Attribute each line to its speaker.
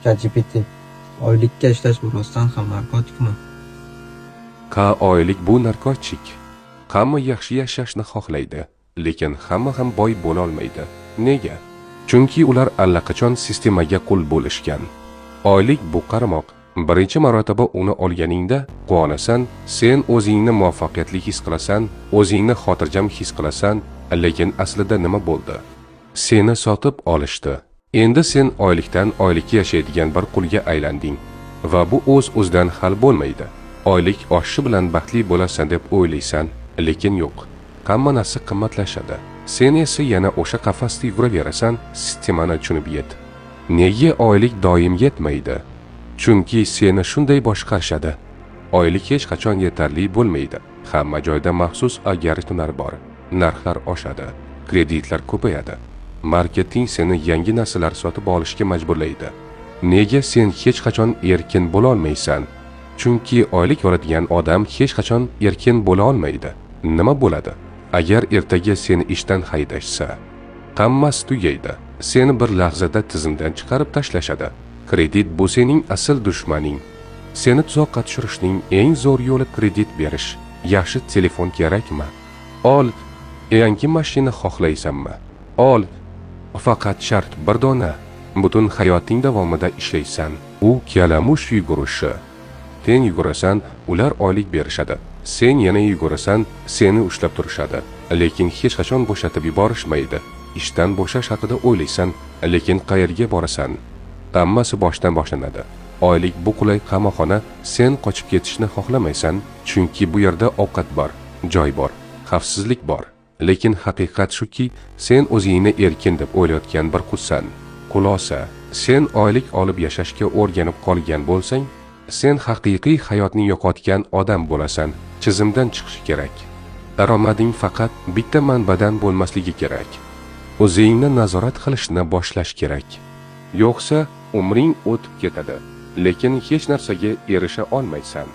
Speaker 1: ChatGPT: Oylikka ishlash bu rostdan ham narkotikmi?
Speaker 2: Ha, oylik bu narkotik. Hamma yaxshi yashashni xohlaydi, lekin hamma ham boy bo'lolmaydi. Nega? Chunki ular allaqachon sistemaga qul bo'lishgan. Oylik bu qarmoq. Birinchi marotaba uni olganingda quvonasan, sen o'zingni muvaffaqiyatli his qilasan, o'zingni xotirjam his qilasan, lekin aslida nima bo'ldi? Seni sotib olishdi. Endi sen oylikdan oylikka yashaydigan bir qulga aylanding va bu o'z-o'zidan hal bo'lmaydi. Oylik oshishi bilan baxtli bo'lasan deb o'ylaysan, lekin yo'q. Hamma narsa qimmatlashadi. Sen esa yana o'sha qafasda yuguraverasan, sistemani tushunib yet. Nega oylik doim yetmaydi? Chunki seni shunday boshqarishadi. Oylik hech qachon yetarli bo'lmaydi. Hamma joyda maxsus algoritmlar bor. Narxlar oshadi, kreditlar ko'payadi. Marketing seni yangi narsalar sotib olishga majburlaydi. Nega sen hech qachon erkin bo'la olmaysan? Chunki oylik oladigan odam hech qachon erkin bo'la olmaydi. Nima bo'ladi? Agar ertaga seni ishdan haydashsa, hammasi tugaydi. Seni bir lahzada tizimdan chiqarib tashlashadi. Kredit bu sening asl dushmaning. Seni tuzoqqa tushirishning eng zo'r yo'li kredit berish. Yaxshi telefon kerakmi? Ol. Yangi mashina xohlaysanmi? Ol. Faqat shart bir dona. Butun hayoting davomida ishlaysan. U kalamush yugurishi. Sen yugurasan, ular oylik berishadi. Sen yana yugurasan, seni ushlab turishadi. Lekin hech qachon bo'shatib yuborishmaydi. Ishdan bo'shash haqida o'ylaysan, lekin qayerga borasan? Hammasi boshdan boshlanadi. Oylik bu qulay qamoqxona, sen qochib ketishni xohlamaysan, chunki bu yerda ovqat bor, joy bor, xavfsizlik bor. Lekin haqiqat shuki, sen o'zingni erkin deb o'ylayotgan bir qulsan. Xulosa, sen oylik olib yashashga o'rganib qolgan bo'lsang, sen haqiqiy hayotni yo'qotgan odam bo'lasan. Tizimdan chiqish kerak. Daromading faqat bitta manbadan bo'lmasligi kerak. O'zingni nazorat qilishni boshlash kerak. Yo'qsa umring o'tib ketadi, lekin hech narsaga erisha olmaysan.